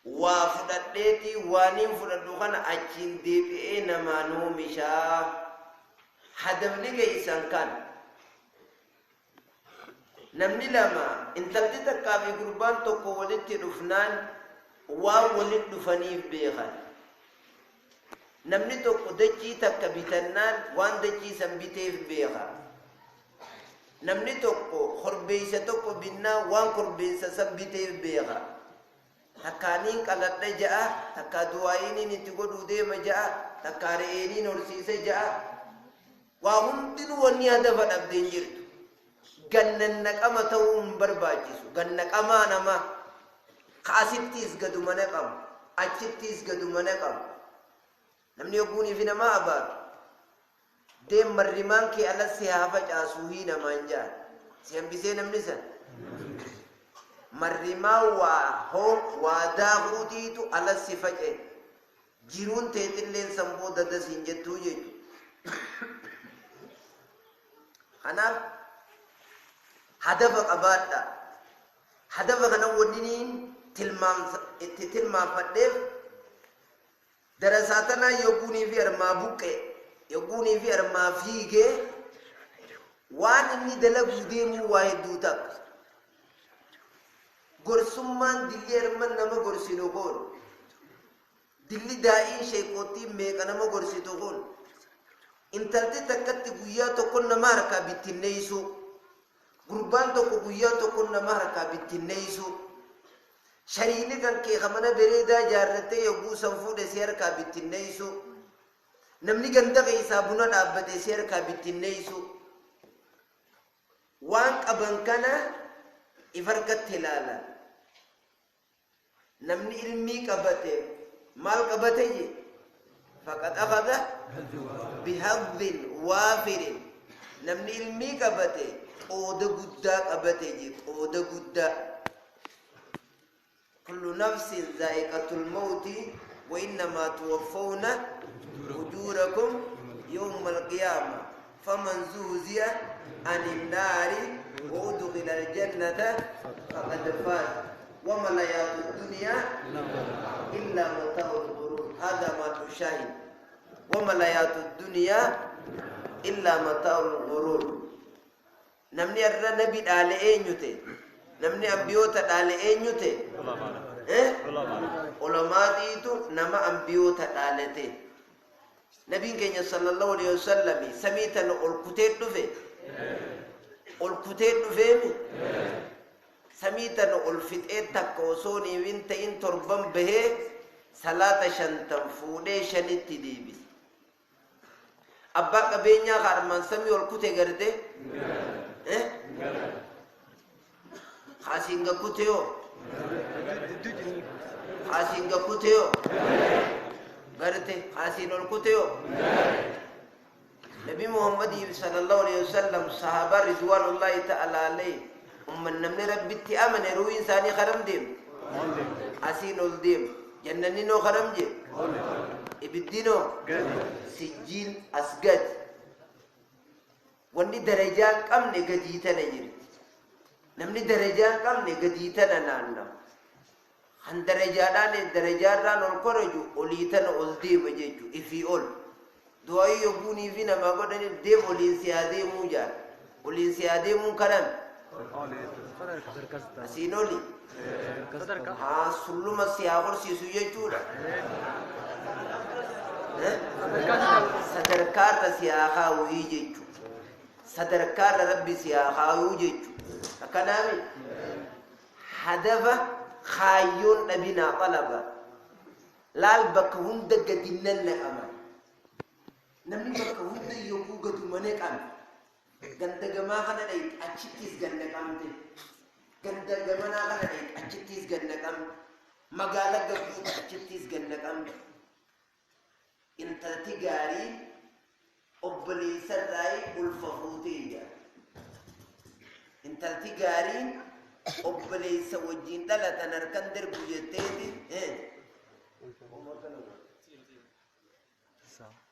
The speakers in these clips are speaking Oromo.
Waa fudhadheeti waaniin fudhadhu kana achiin deebi'ee namaan oomishaa. Hadafni keeysan kan. Namni lama, intalti takkaa fi gurbaan tokko walitti dhufnaan waan walitti dhufaniif beekan. Namni tokko dachii takka bitannaan waan dachii san biteef beeka. Namni tokko korbeeysa tokko binnaan waan korbeeysa san biteef beeka. Takkaa niin qaladha ja'a, takkaa du'aa'iiniin itti godhuu deema ja'a, takkaa re'eeniin horsiisa ja'a. Waa hundinuu wanni hadafa dhabde hin jirtu. Gannannaqama ta'uu hin barbaachisu. Gannaqamaa nama ka asittiis gaduma naqamu, achittiis gaduma naqamu. Namni yogguunii fi nama abaaru, deem marrimaan kee ala si haa facaasuuhii namaan ja'an. Si hambisee namni san? Marrimaan waa hoo waa daakuutiitu ala si faca'e. Jiruun teetilleen san booda das hin jettuu jechuudha. Kanaaf hadafa qabaadhaa. Hadafa kana wanniniin tilmaamsa itti tilmaamfadheef darasaa tanaa yogguunii fi armaa buqqe, yogguunii fi armaa fiigee waan inni dalaguu deemuu waa hedduu takka. Gorsummaan dilli arman nama gorsinu kun, dilli daa'iin sheekkoottiin meeqa nama gorsitu kun, intalti takkatti guyyaa tokko nama harkaa bittinneessuu, gurbaan tokko guyyaa tokko nama harkaa bittinneessuu, shariini kan kee ka mana bereedaa jaarrattee yogguu san fuudhe si harkaa bittinneessuu, namni ganda keessaa buna dhaabbate si harkaa bittinneessuu. Waan qaban kana if harkatti ilaalan. Namni ilmii qabate maal qabate je? Faqad akhadha bihadhin waafirin. Namni ilmii qabate qooda guddaa qabate je, qooda guddaa. Kullu nafsin zaa'iqatul mawti wa innamaa tuwaffawna ujuurakum yawmal qiyaama faman zuhziya anin naari wa udkhila aljannata faqad faaz wama lhayaatu dunyaa illaa mataa'ul ghuruur. Haadha mahallu shaahid, wama lhayaatu dunyaa illaa mataa'ul ghuruur. Namni har'a nabi dhaale eenyu ta'e? Namni ambiyoota dhaale eenyu ta'e? Eh? Ulamaatiitu nama ambiyoota dhaale ta'e. Nabiin keenya sallallahu alaihi wasallam samii tana ol kutee dhufe. Ol kutee dhufeemi. Samii tana ol fixee takka osoo hin ta'in torban bahee salaata 50 fuudhee shanitti deebise. Abbaa qabeenyaa ka armaan samii ol kute garte? Eh? Ka asiin ga kute hoo? Ka asiin ga kute hoo? Garte? Ka asiin ol kute hoo? Nabi Muhammadii sallallahu alaihi wasallam sahaabaa ridwaanullahi ta'ala alayhi umman namni Rabbitti amane ruuhiin isaanii karam deemti? Asiin ol deema. Jannanninoo karam jee? Ibiddinoo? Sijjiin as gadi. Wanni darajaa hin qabne gadii tana jirti. Namni darajaa hin qabne gadii tana naannawa. Kan darajaadhaan darajaarraan ol koraju olii tana ol deema jechu ifii ol. Du'aayii yogguunii fi namaa godhaniif deem oliin si haa deemuu jaan. Oliin si haa deemuun kanami? Asiin oli. Haa sulluma si haa horsiisu jechuudha. Sadarkaarra si haa kaa'u jechuudha. Sadarkaarra Rabbi si haa kaa'u jechuudha. Akkanaami? Hadafa kaayyoon dhabinaa xalaba. Laal bakka hunda gadi nannaqaman. Namni bakka hunda yogguu gaduma naqame, ganda gamaa kana dhayxe achittiis gad naqamte. Ganda gamanaa kana dhayxe achittiis gad naqamte. Magaala gabbuute achittiis gad naqamte. Intalti gaariin obboleessarraayi ulfa fuutee jedha. Intalti gaariin obboleessa wajjin dhalatan harkan darbu jetteeti.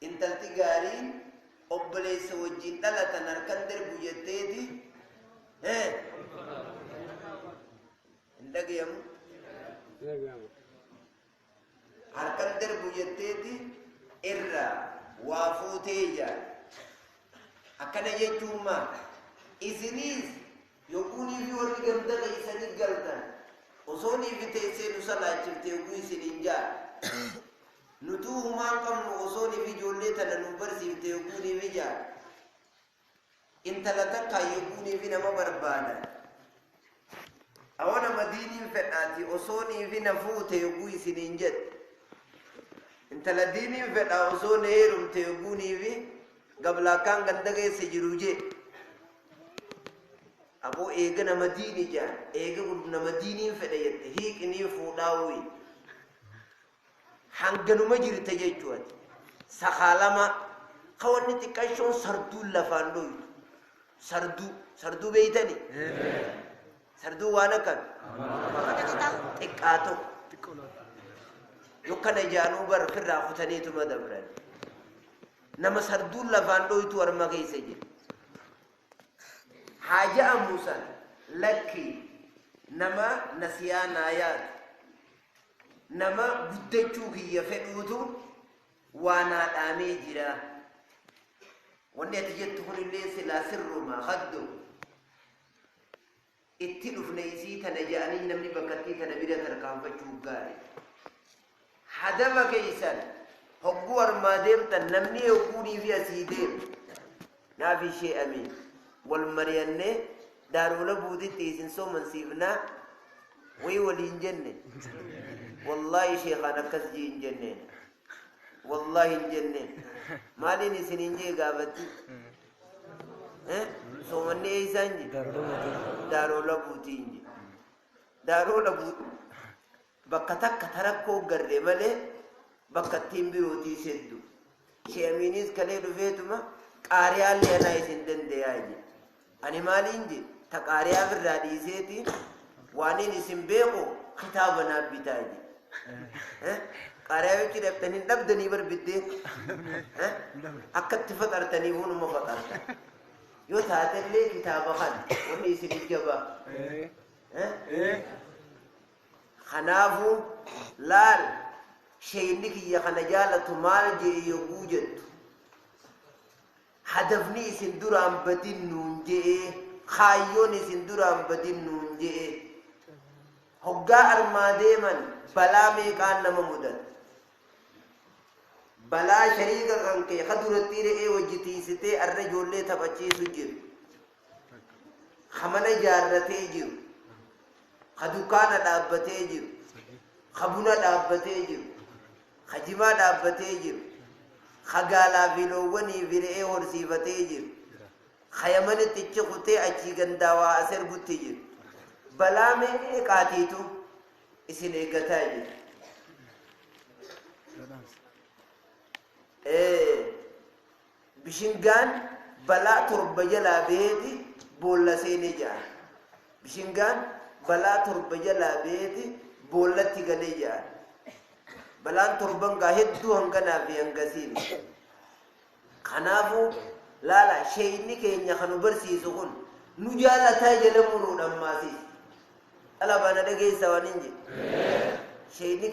Intalti gaariin obboleessa wajjin dhalatan harkan darbu jetteeti. Hin dhagayamu? Harkan darbu jetteeti irraa waa fuutee jaa. Akkana jechuun maal? Isiniis yogguunii fi warri ganda keeysanii galtan osoonii fi teessee nu salaachifte yogguu isiniin jaa. Nutuu humaan qabnu osoonii fi ijoollee tana nu barsiifte yogguunii fi jaa. Intala takkaa yogguunii fi nama barbaadan. Awwa nama diiniin fedhaati osoonii fi na fuute yogguu isiniin jedhe. Intala diiniin fedhaa osoo na heerumte yogguunii fi gablaakkaan ganda keessa jiru jee. Aboo eega nama diini jaan eega nama diiniin fedha jette hiiqinii fuudhaawwi. Hanganuma jirte jechuu ati. Sakaalama ka wanni xiqqashoon sarduun lafaan dhoytu. Sarduu sarduu beeytani? Sarduu waan akkam? Xiqqaa tokko. Yokkana jaanuu bar firraa kutaniituma dabran. Nama sarduun lafaan dhoytu harma keessa jira. Haa ja'amu san lakki nama nasiyaa naa yaadu. Nama guddachuu kiyya fedhuutu waa naa dhaamee jira. Wanni ati jettu kunillee silaa sirruma kaddo. Itti dhufne isii tana ja'anii namni bakkattii tana bira tarkaanfachuu gaari. Hadaba keeysan hogguu armaa deemtan namni hogguunii fi asii deemu. Naaf ishee amiin. Wal mari'annee daaroola buutitti isin soomansiifnaa wayi waliin jenne. Wallaahi sheekaan akkas jee hin jenneen. Wallaahi hin jenneen. Maaliin isin hin jee gaafatti? Soomanni eeysaan jee? Daaroola buutii hin jee. Daaroola buutii. Bakka takka tarakkoo garre malee bakka ittiin birootii seddu. Sheemiinis kalee dhufeetuma qaariyaallee anaa isin dandayaa jee. Ani maaliin jee? Ta qaariyaa birraa dhiiseeti waaniin isin beeku kitaaba naaf bitaa jee. Qaariyaa jechuun dhabdan hin dhabdanii bar biddeen. Akka itti faxartanii hunuma faxartan. Yoo taatellee kitaaba kana wanni isin jabaa. Kanaafuu laal sheeyni kiyya kana jaalatu maal jee yogguu jettu. Hadafni isin duraan badin nuun je'ee kaayyoon isin duraan badin nuun je'ee. Hoggaa armaa deeman balaa meeqaan nama mudata. Balaa shariika kan kee ka duratti re'ee wajji tiisitee arra ijoollee taphachiisu jiru. Ka mana jaarratee jiru. Ka dukkaana dhaabbatee jiru. Ka buna dhaabbatee jiru. Ka jimaa dhaabbatee jiru. Ka gaalaa fi loowwanii fi re'ee horsiifatee jiru. Ka Yamanitti ichi kutee achii gandaa waa as ergutti jiru. Balaa meeqaatiitu isin eeggataa jira. Bishingaan balaa torba jalaa beeti boolla seenee jira. Bishingaan balaa torba jalaa beeti boollatti galee jira. Balaan torban gaa hedduu hanganaa fi hangasiin. Kanaafuu laala sheeyni keenya kan nu barsiisu kun nu jaalataa jala muruudhaan maasiis. Dhala na dhageessa waan hin jedhe. Sheeyni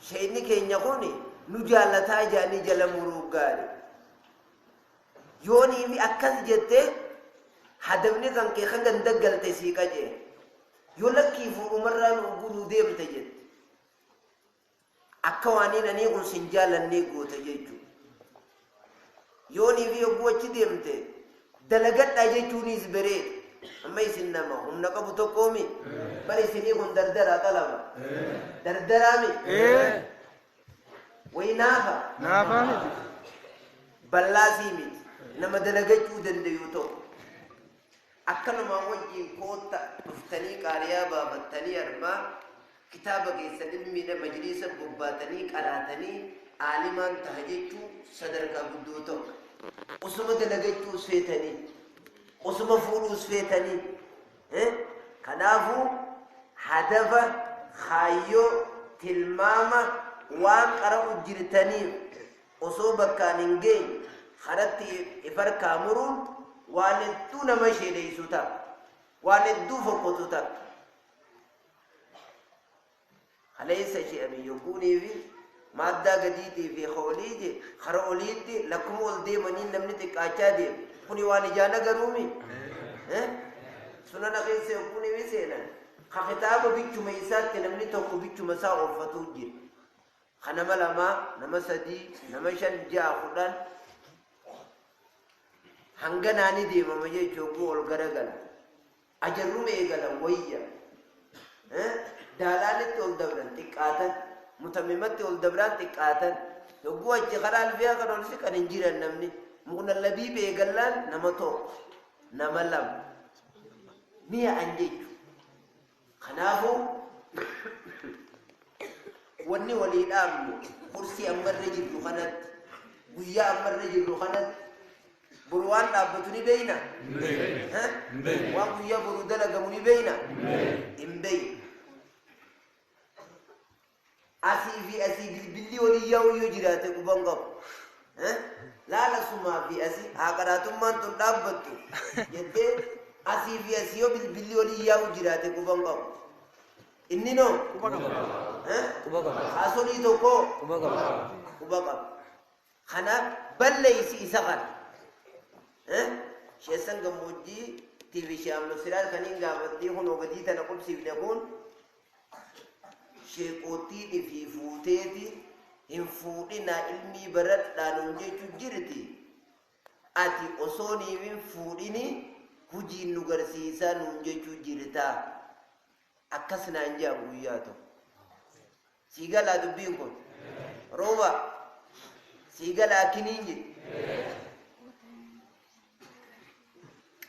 sheeyni keenya kun nu jaalataa jaanii jala muruu gaari. Yoonii fi akkas jettee hadabni kan kee kan ganda galte sii qacee. Yoo lakkii fuudhumarraa nu guruu deemte jette. Akka waaniin anii kun sin jaalannee goota jechuudha. Yoonii fi yogguu achi deemte dalagadhaa jechuunis bareeda. Amma isin nama humna qabu tokkoomi. Bari isinii kun dardaraa qalama. Dardaraami. Wayi naafa. Naafaa miti. Ballaasii miti. Nama dalagachuu dandayu tokko. Akkanuma wajjin kootta dhuftanii qaariyaa baafattanii armaa kitaaba keessan ilmiidha majliisa bobbaatanii qaraatanii aalimaan taha jechuu sadarkaa guddoo tokko. Osuma dalagachuus feetanii, osuma fuudhuus feetanii. Kanaafuu hadafa kaayyoo tilmaama waan qara'u jirtaniif osoo bakkaan hin geenye karatti ifarkaa muruun waan hedduu nama sheeleysu ta'a. Waan hedduu fokkotu ta'a. Kaleessa she'ami yogguunii fi maaddaa gadiitii fi hoolii je kara oliitti lakkuma ol deemanii namni xiqqaachaa deema. Kuni waan ijaan agaruumi. Sunana keessa yogguunii fi seenan. Ka kitaaba bichuma isaatti namni tokko bichuma isaa ooffatuu jira. Ka nama lamaa, nama sadii, nama 5, 6, 10 hanga naani deemama jechuu yogguu ol garagala. Ajarruma eegalan wayya. Daalaanitti ol dabran xiqqaatan, mutammimatti ol dabraan xiqqaatan. Yogguu achi karaa alfiyaa kan ol siqan hin jiran namni. Mukna labiib eegallaan nama tokko, nama lama. Ni yaa'an jechu. Kanaafuu wanni walii dhaamnu kursii ammarra jirru kanatti, guyyaa ammarra jirru kanatti boru waan dhaabbatu ni beeyna? Waan guyyaa boru dalagamu ni beeyna? Hin beeynu. Asii fi asii bilbilli walii yaa'u yoo jiraate quban qabu. Laala sumaa fi asii haa qaraatummaan tun dhaabbattu jettee asii fi asii yoo bilbilli walii yaa'u jiraate quban qabu. Inni noo? Quba qaba. Quba qaba. Haasolii tokko? Quba qaba. Quba qaba. Kanaaf balleessi isa kana. Sheessan gammoojjii TV shee amma siraat kaniin gaafattii kun ogadii tana qubsiifne kun sheeqootii fi fuuteeti hin fuudhinaa ilmii baradhaa nuun jechuu jirti. Ati osoo niif hin fuudhini hujiin nu garsiisaa nuun jechuu jirta. Akkas naan jedhan guyyaa tokko. Sii galaa dubbiin kun? Rooba sii galaa kiniin jedhe.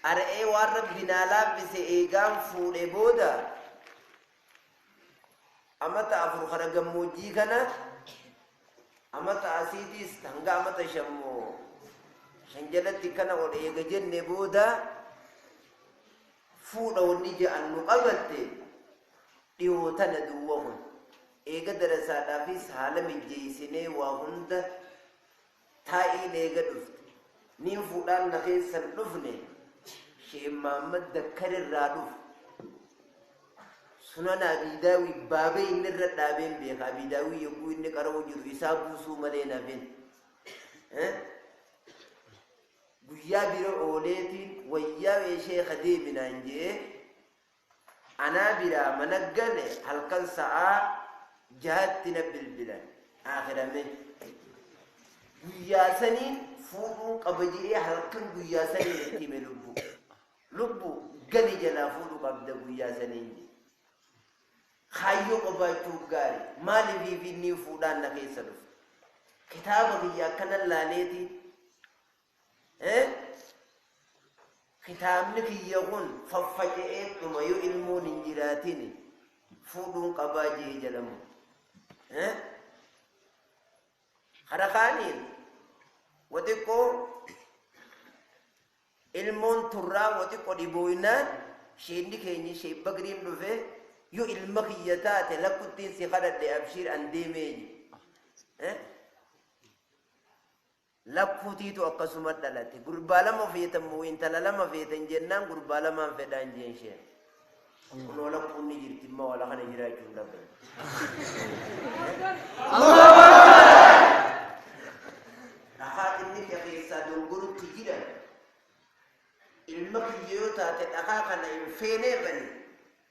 Qara'ee waan rabbi naa laaffise eegaan fuudhe booda amata 4 kara gammoojjii kana amata asiitiis hanga amata shammoo shan jalatti kana ol eega jenne booda fuudha wanni ja'an nu qabatte dhihoo tana duwwa kun eega darasaadhaafis haala mijjeessinee waa hunda taa'iin eega dhufte niin fuudhaan na keessan dhufne Sheekh Mahammad Dakkar irraa dhufu Sunan Abii Daawii baabee inni irra dhaabeen beeka. Abii Daawii yogguu inni qara'uu jiru isaa buusuu malee nafin. Guyyaa bira ooleetiin wayyaa sheekha deeminaan jee anaa biraa mana gale halkan sa'aa 6tti na bilbilan aakhirame. Guyyaa saniin fuudhuun qaba je'ee halkan guyyaa saniin itti hime lubbu. Lubbu gali jalaa fuudhu qabda guyyaa saniin jee. Kaayyoo qabaachuun gaari. Maaliif inni fuudhaan na keessa dhufe? Kitaaba kiyya akkanan laaleetiin kitaabni kiyya kun faffaca'ee dhuma yoo ilmoon hin jiraatin fuudhuun qabaa jee jalamu. Kara kaaniin wa xiqqoo ilmoon turraa wa xiqqoo dhibooynaan sheenni keenya Sheek Bakriin dhufe yoo ilma kiyya taate lakkuttiin si kadhadhe abshiir an deemee je. Lakkuutiitu akkasuma dhalate. Gurbaa lama feetan moo intala lama feetan jennaan gurbaa lamaan fedhaan jeen sheen. Kunoo lakkuun ni jirti immoo wala kana jiraachuu hin dhaban. Dhakaa inni keessaa dongorutti jiran ilma kiyya yoo taate dhakaa kana hin feeneefani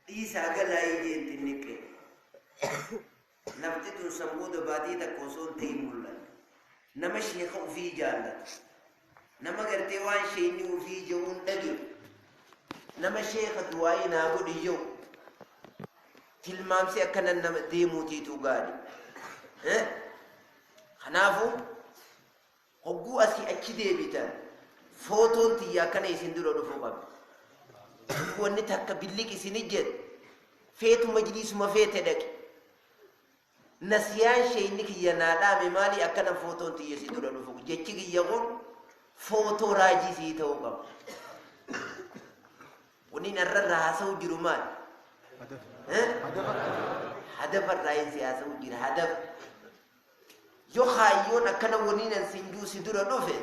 dhiisaa galaayii jeen xinniqqee. Lafti tun san booda baatii takka osoo hin ta'in mul'atte. Nama sheekha ufii jaallatu. Nama gartee waan sheekni ufii je'uun dhage'u. Nama sheekha du'aa'ii naa godhi je'u. Tilmaamsi akkana nama deemuutiitu gaari. Kanaafuu hogguu asii achi deebitan footoon tiyya akkana isin dura dhufuu qabdi. Wanni takka billiq isin jedhe feetu majliisuma feete dhaqi. Nasiyaan sheeyni kiyya naa dhaame maali akkana footoon tiyya si dura dhufu jechi kiyya kun footoo raajii sii ta'uu qaba. Wanni narra irraa haasa'u jiru maali? Hadafa irraa hin si haasa'u jira hadafa. Yoo kaayyoon akkana waniin an sin juu si dura dhufe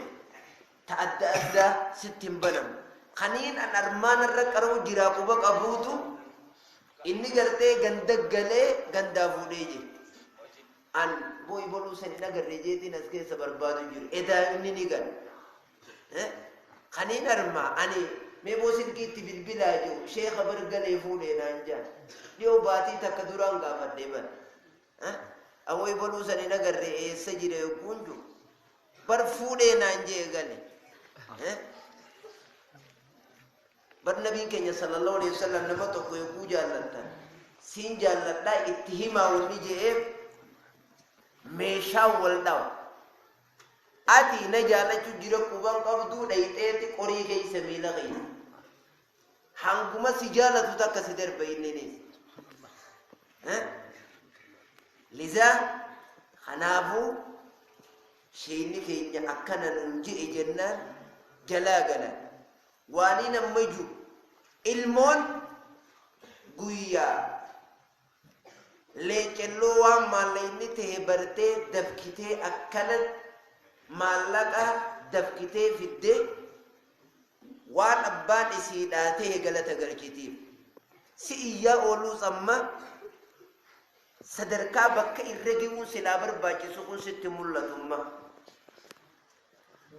ta adda addaa sitti hin banamu. Kaniin an armaan irra qara'u jiraa quba qabuutu Inni gartee ganda galee gandaa fuudhee jira. An boo'i boluu san hin agarre jeetiin as keessa barbaadu jiru. Edaa inni ni gala. Kaniin armaa ani mee boo silkiitti bilbilaa jiru sheeka bar galee fuudhee naan jaan. Dhiyoo baatii takka duraan gaafadhee bara. Awoo boluu san hin agarre eessa jira yogguun jiru. Bar fuudhee naan jee gale. Bar nabiin keenya sallallahu alaihi wasallam nama tokko yogguu jaallattan siin jaalladhaa itti himaa wanni je'eef meeshaa wal dhawa. Ati na jaallachuu jira quban qabduu dhayxeeti qorii keessa miila keessa. Hanguma si jaalatu takka si darba inninis. Lizaa kanaafuu sheeyni keenya akkana nuun je'e jennaan jalaa galan. Waaniin amma jiru ilmoon guyyaa leecelloo waan maallaqni ta'e bartee dafkitee akkana maallaqa dafkitee fiddee waan abbaan isiidhaa ta'e galata galchitiif. Si iyyaa ooluus amma sadarkaa bakka irra ga'uun silaa barbaachisu kun sitti mul'atumma.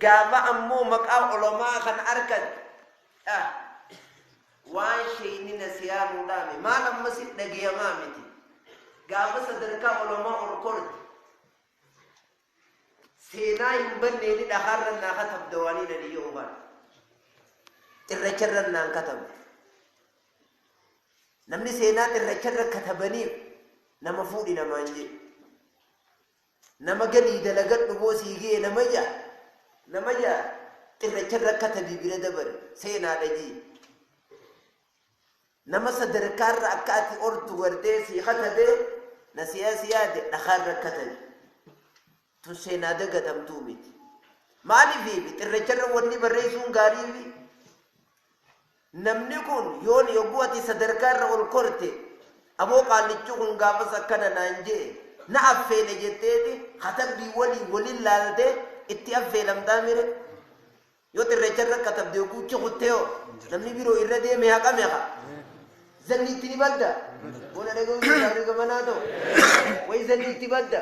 Gaafa ammoo maqaa ulamaa kan argatte waan sheeyni nasiyaa nuu dhaame maal amma si dhagayamaa miti. Gaafa sadarkaa ulamaa ol korte seenaa hin banneeni dhakaarra naa katabda waanii na dhiyyoo waan xirracharra naan katabda. Namni seenaa xirracharra katabaniif nama fuudhi namaan jedhu. Nama galii dalagadhu boo sii ga'e nama jaa nama jaa xirracharra katabii bira dabare seenaa dhajii. Nama sadarkaarra akka ati ortu gartee sii katabee nasiyaa siyaade dhakaarra katabi. Tun seenaa dagatamtuu miti. Maaliif xirracharra wanni barreessuun gaariifi namni kun yoon yogguu ati sadarkaarra ol korte aboo qaallichi kun gaafas akkana naan jee na affeele jetteeti katabbii walii waliin laaltee itti affeelamtaa mire. Yoo xirracharra katabde yogguu kuttee hoo namni biroo irra deeme haqame haqa. Zanni itti ni badda. Bona dhaga'uu jirta gamanaa ta'u. Wayi zanni itti badda.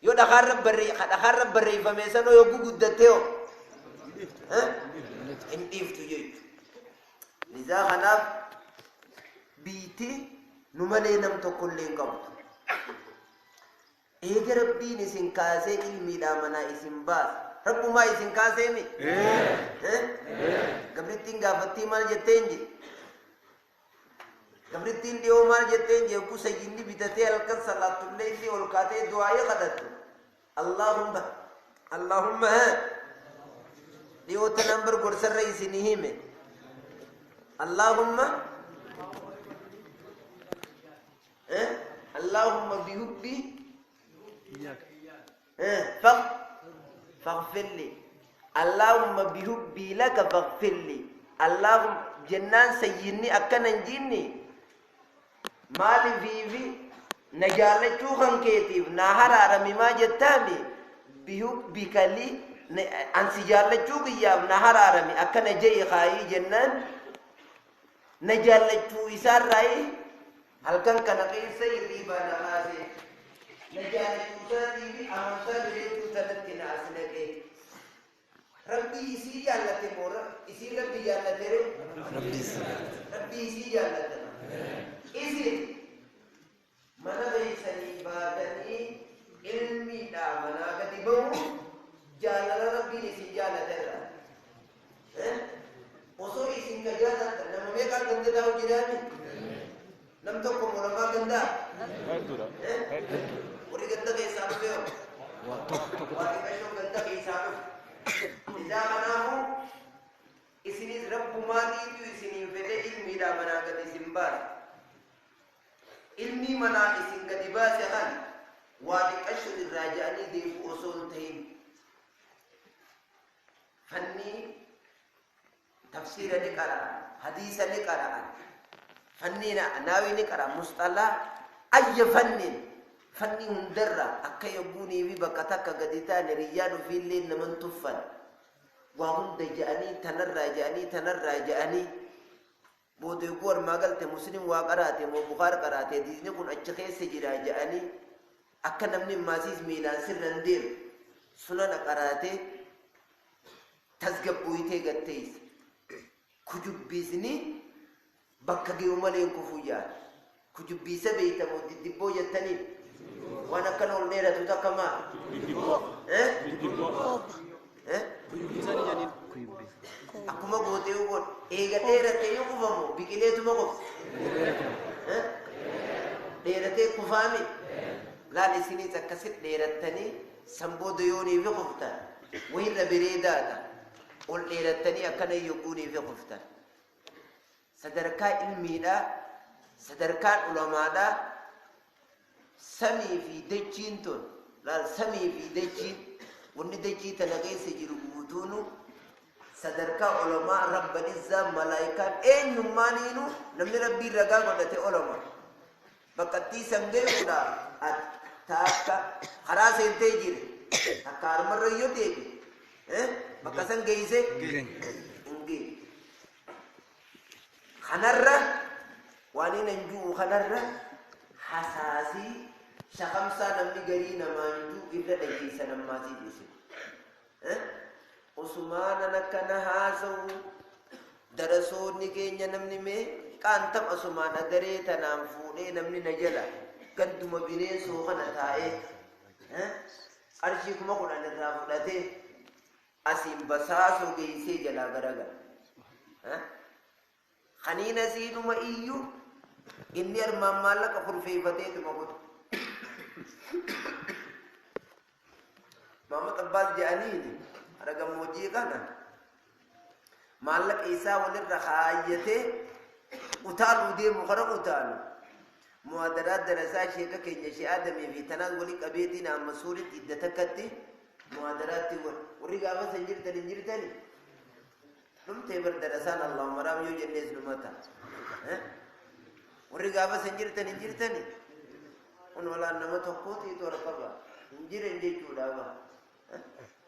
Yoo dhakaarra barreeffame sanoo yogguu guddattee hoo hin dhiiftu jechuudha. Lizaa kanaaf biitti nu malee nam tokkollee hin qabdu. Eega rabbiin isin kaasee ilmiidhaa manaa isin baasa. Rabbumaa isin kaasee mi? Gabrittiin gaafattii maal jetteen je? Gabrittiin dhiyoo maal jetteen je? Yogguu sayyidni bitatee halkan salaatullee inni ol kaatee du'aayee kadhattu. Allahumma Allahumma dhiyoo tanaan bar gorsarra isinii hime. Allahumma Allahumma bihubbi faghfir li. Allahumma bihubbi laka faghfir li. Allahumma jennaan sayyidni akkana hin jinni maaliifi na jaallachuu kan keetiif na haraarami maa jettaami bihubbika li an si jaallachuu kiyyaaf na haraarami akkana je'i kaayii jennaan na jaallachuu isaarraayi halkan kana keessa hirriibaa na kaase na jaallachuu isaatiifi amantaa bireedduu tanatti na as naqe. Rabbii isii jaallate moo isii rabbi jaallate ree? Rabbii isii jaallate. Isin mana keessanii baatanii ilmiidhaa manaa gadi bahu jaalala rabbiin isin jaallate irraa. Osoo isin ka jaallattan nama meeqaan ganda taa'u jiraami? Nam tokko moo lamaa gandaa? Warri ganda keessaa dhufe hoo? Waa xiqqashoo ganda keessaa dhufe. Isaa kanaafuu isinis rabbumaatiitu isiniin fedhe ilmiidhaa manaa gadi isin baase. Ilmii manaa isin gadi baase kan waa xiqqasho irraa ja'anii deebi'u osoo hin ta'in fannii tafsiira ni qara'an, hadiisa ni qara'an, fannii naawii ni qara'an, musxalaa ayya fanniin fannii hundarra akka yogguunii fi bakka takka gadi ta'an hiriyyaan ofiillee naman tuffan. Waa hunda je'anii tanarraa je'anii tanarraa je'anii booda yogguu armaa galte Muslim waa qaraate moo Bukaar qaraate hadiisni kun achi keessa jira je'anii akka namni maasiis miilaan sirra hin deemu sunana qaraatee tasgabbooytee gatteessa. Kujubbiisni bakka ge'u malee hin kufuu jaal. Kujubbiisa beeyta moo diddibboo jettaniin? Waan akkana ol dheeratu takka maa? Eh? Eh? Akkuma gootee yoo godhe eega dheeratee yoo kufamu biqileetuma kufa. Eh? Dheeratee kufaami. Laal isiniis akkasit dheerattanii san booda yoonii fi kuftan wayirra bereedaadha. Ol dheerattanii akkana yogguunii fi kuftan. Sadarkaa ilmiidhaa, sadarkaan ulamaadhaa samii fi dachiin tun laal samii fi dachiin wanni dachii tana keessa jiru guutuunu sadarkaa ulamaa rabbal izzaa malaayikaan eenyummaaniinu namni rabbiin ragaa godhate ulama bakkattii san gayuudha ati taakka karaa seentee jire takka harmarra yoo deebi bakka san geeyse hin geeyne. Kanarra waan inni hin ju'u kanarra hasaasii shakamsaa namni garii namaan ju'u irra dhageessan ammaasiif isin. Osumaanan akkana haasa'u darasoonni keenya namni mee qaantam asumaan adaree tanaan fuudhee namni na jala ganduma bineensoo kana taa'ee qarshii 10,000 irraa fudhatee asiin basaasoo geessee jalaa garagala. Kaniin asiinuma iyyuu inni armaan maallaqa kurfeeffateetuma godhu. Maamad Abbaas jedhaniini hara gammoojjii kana maallaqa isaa walirra kaayyatee utaaluu deemu kara utaalu muhaadaraa darasaa sheeka keenya shee Aadamii fi tanaas wali qabeetiin amma suuritti idda takkatti muhaadaraatti godhe. Warri gaafa san jirtan hin jirtani? Dhumtee bar darasaan Allahumma raam yoo jennees numa ta'a. Warri gaafa san jirtan hin jirtani? Kun walaan nama tokkootiitu harka ba'a. Hin jiran jechuudha ba.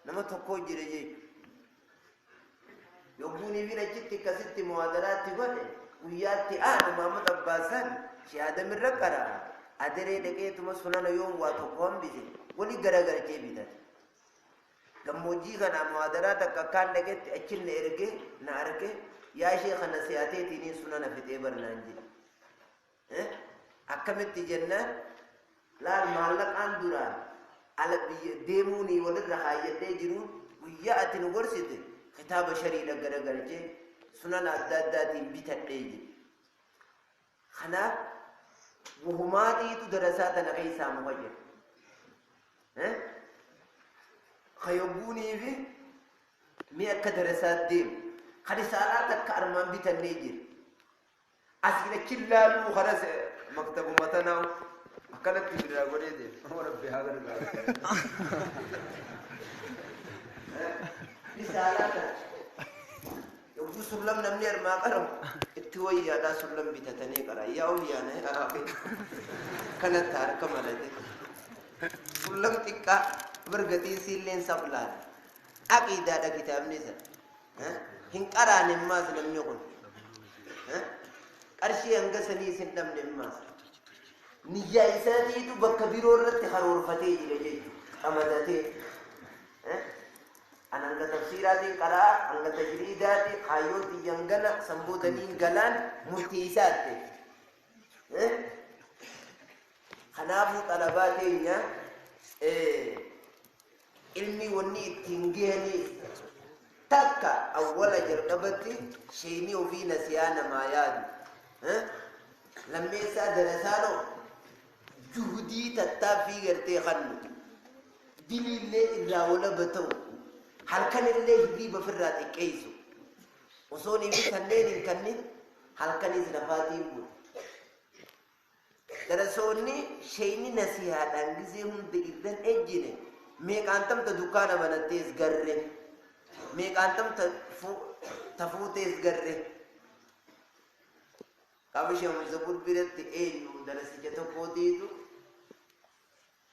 Nama tokkoo jira jechuudha. Yogguunii fi achitti akkasitti muhaadaraatti godhe guyyaatti aanu Maamad Abbaasan shee Aadamirra qara'a. Adaree dhaqeetuma sunana yoom waa tokko hambise wali garagalchee bitate. Gammoojjii kana muhaadaraa takka akkaan dhaqetti achin na erge na arge yaa ishee kana si'ateetiiniin sunana fixee barnaan jedhe. Akkamitti jennaan laal maallaqaan duraan ala biyya deemuunii walirra kaayyadhee jiruun guyyaa ati nu gorsite kitaaba shariidha garagalchee sunana adda addaatiin bitadhee jedhe. Kanaaf wahumaatiitu darasaa tana keessaa muka jira. Ka yogguunii fi mi'a akka darasaa deemu. Kan risaalaa takka armaan bitannee jira. Asiin achi laaluu kanas maktabuma tanaa akkanatti biraa godhee deema. Rabbi haa gargaaru. Risaalaa tana. Yogguu sullam namni armaa qaramu itti wayyaadhaa sullam bitatanii qara. Yaa wayyaana yaa kanatti harka malate. Sullam xiqqaa bargatiin siilleen sablaadha. Aqiidaadha kitaabni isa. Hin qaraane immaas namni kun. Qarshii hanga sanii isin dhabne immaas. Niyyaa isaatiitu bakka biroo irratti karoorfatee jira jechuudha. Qamadatee. An hanga tafsiiraatiin qaraa, hanga tajriidaati, kaayyoon tiyya hangana, san booda niin galaan murtii isaatte. Kanaafuu xalabaa teenya ilmii wanni ittiin gahaniif takka awwala jalqabatti sheeyni ofii nasiyaa namaa yaadu. Lammeessaa darasaanoo juhudii tattaaffii gartee kannu. Diliillee irraa walaba ta'u, halkanillee hirriiba ofirraa xiqqeessu. Osoo niifi kanneen hin kannin halkanis rafaatiin bulu. Darasoonni sheeyni nasihaadhaan gizee hunda irran ejjine meeqaantamta dukkaana banattees garre, meeqaantamta tafuutees garre. Qaama Sheekh Muzabur biratti eenyu darasicha tokkootiitu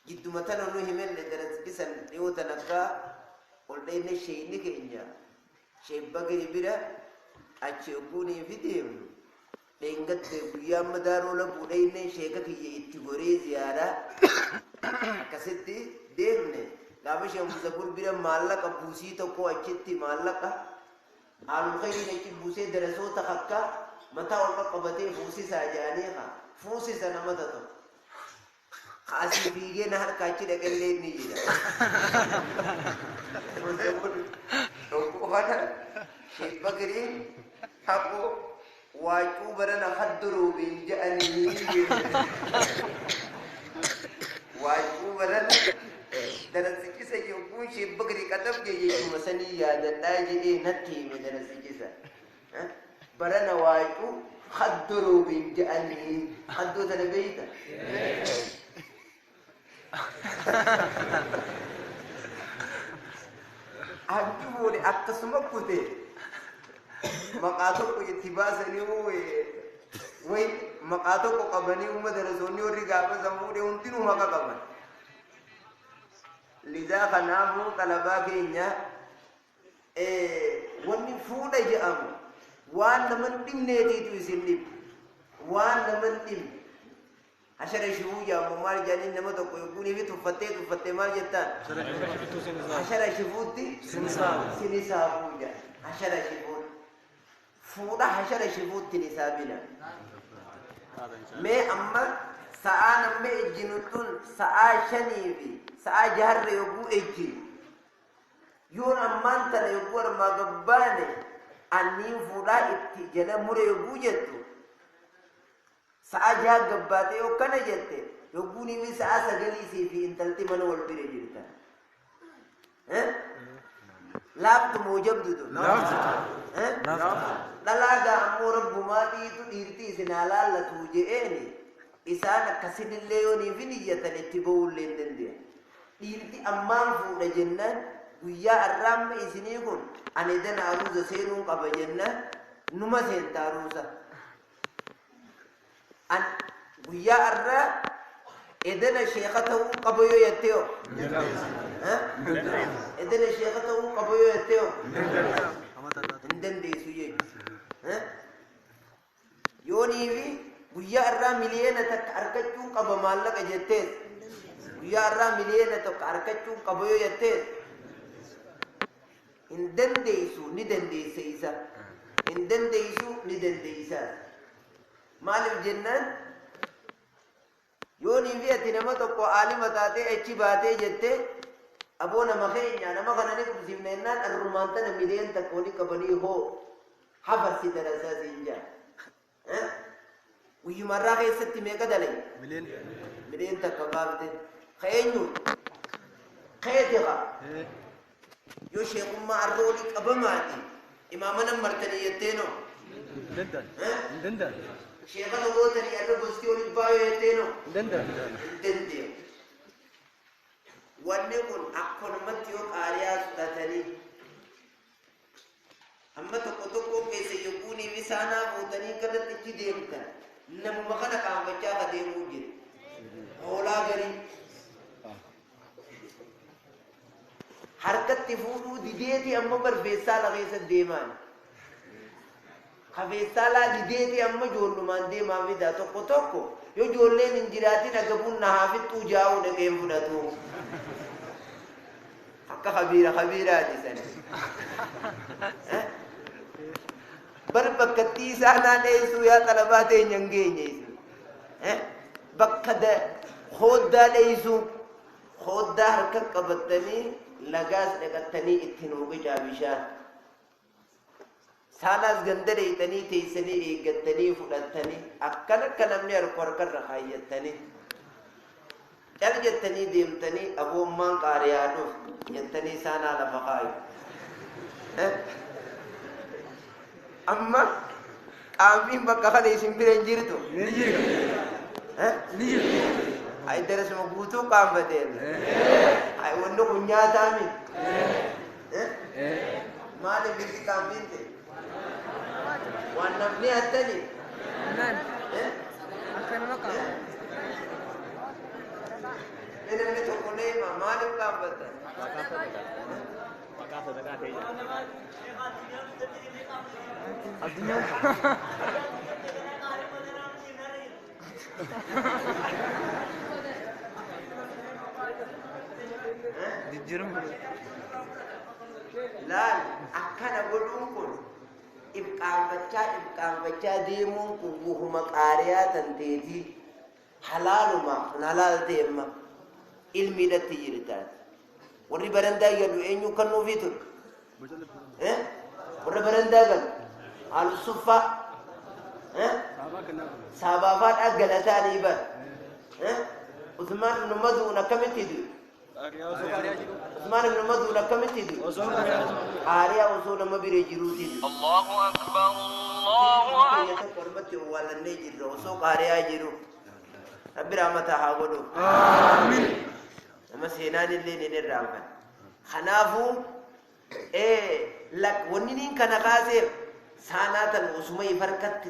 jidduma tana nu himelle darasichi san dhiyoo tan akka ol dhayne sheeyni keenya Sheebbagiri bira achi ogguunii fi deemnu dheengatte guyyaa amma daaroo labuudha inneen sheeka kiyya itti goree ziyaaraa akkasitti deemne gaafa Sheekh Muzaffar bira maallaqa buusii tokko achitti maallaqa haalul khayriin achi buusee darasoota akka mataa ol qaqqabatee fuusisaa jedhanii haa fuusisa nama tokko kaasii fiigee na harka achi dhaqellee ni jira. Tokko kana Sheebbagiriin haqoo waacuu barana hadduruubiin je'anii waacuu barana darasichisa yogguun Sheebbagiri qaxab jee jechuma sanii yaadadhaa jedhee natti hime darasichisa. Barana waacuu hadduruubiin je'anii hadduu tana beeyta. Hangi fuudhe akkasuma kute maqaa tokko itti baasanii way maqaa tokko qabanii uummata darasoonni warri gaafa san fuudhe hundinuu maqa qaban. Lidaa kanaafuu xalabaa keenya wanni fuudha jedhamu waan naman dhibneetiitu isin dhibu waan naman dhibne. Hashara shifuu jedhamu maal jedhanii nama tokko yogguunii fi tuffattee tuffattee maal jettaan? Hashara shifuutti sinisaafuu jedha. Hashara shifuutti. Fuudha hashara shifuutti nisaabina. Mee amma sa'aa namni ejjinu tun sa'aa 5 fi sa'aa 6 yogguu ejjinu. Yoon ammaan tana yogguu armaa gabbaane anniin fuudhaa itti jala mure yogguu jettu. Sa'aa 6 gabbaatee yoo kana jette yogguun inni sa'aa 9 fi intalti mana wal bira jirta. Laaftu moo jabdu tun? Dhalaagaa ammoo rabbumaatiitu dhiirti isin haa laallatu je'eeni isaan akkasinillee yoo niif hin iyyatan itti ba'uullee hin danda'an. Dhiirti ammaan fuudha jennaan guyyaa arraamma isinii kun ani dana aruuza seenuun qaba jennaan numa seenta aruuza. An guyyaa arraa edana sheeka ta'uu qaba yoo jettee hoo? Edana sheeka ta'uu qaba yoo jettee hoo? Hin dandeessu jechuudha. Yoonii fi guyyaa arraa miliyoona 1 argachuu qaba maallaqa jettees guyyaa arraa miliyoona 1 argachuu qaba yoo jettees hin dandeessu ni dandeessa isa hin dandeessu ni dandeessa. Maaliif jennaan yoonii fi ati nama tokko aalima taatee achi baatee jettee aboo nama keenya nama kana ni qubsiifna jennaan arrumaan tana miliyoona 1 wali qabanii hoo hafarsi darasaa siin jaa. Guyyumarraa keessatti meeqa dalai? Miliyoona 1 baafte. Ka eenyu? Keeti haa. Yoo sheekummaa arra olii qabamaati imaama nan martanii jetteenoo? Sheekana gootanii arra gosti olii baay'oo jetteenoo? Hin danda'amu. Wanni kun akkanumatti yoo qaariyaa fudhatanii amma tokko tokko keessa yogguunii fi saanaa fuutanii kanatti ichi deemtan namuma kana qaanfachaa ka deemuu jira. Hoolaa garii harkatti fuudhuu dideeti amma barfeessaala keessa deemaan. Kafeessaalaa dideeti amma ijoollumaan deemaa fidaa tokko tokko yoo ijoolleen hin jiraatin agabuun na haa fixxuu jaa'uu dhaqeen fudhatu. Akka kabiira kabiiraati sani. Bar bakkattii isaanaa dheessuu yaa xalabaa teenya hin geenye isin. Bakka hooddaa dheessuu hooddaa harka qabattanii lagaas dhaqattanii ittiin hooqicaa bishaan. Saanaas ganda dheeytanii teessanii eeggattanii fudhattanii akkan akka namni harku harkarra kaayyattanii cal jettanii deemtanii aboommaan qaariyaa dhufu jettanii saanaa lafa kaayu. Amma qaamfiin bakka kana isin bira hin jirtu. Ni jirtu. Ay darasuma guutuu qaanfateen. Ay wanni kun nyaataa miti. Maaliif itti qaanfiin ta'e? Waan namni hattani. Mee namni tokko na hima maaliif qaanfatta? Maqaa sadaqaa ta'e. Addunyaan jijjiirama. Laal, akkana godhuun kun ibqaanfachaa ibqaanfachaa deemuun kun buhuma qaariyaa tan teetii halaaluma kun halaal ta'emma ilmiidhatti jirtaati. Warri barandaa galu eenyu kan nuufii ture? Warra barandaa galu haalusuffaa saabaafaadhaa galataanii bara. Usmaan ibnu Mazuun akkamitti du'e? Usmaan ibnu Mazuun akkamitti du'e? Qaariyaa osoo nama bira jiruuti du'e. الله أكبر الله أكبر. Biyya tokko ormatti owwaalannee jirra osoo qaariyaa jiru. Rabbi rahmata haa godhu. Nama seenaan illee ni irraanfan. Kanaafuu wanni niin kana kaaseef saanaa tan osuma if harkatti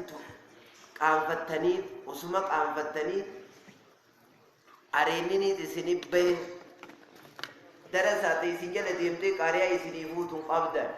qaanfattanii osuma qaanfattanii areenniniit isinif bahe darasaa ta'e isin jala deemtee qaariyaa isinii fuutuun qabdan.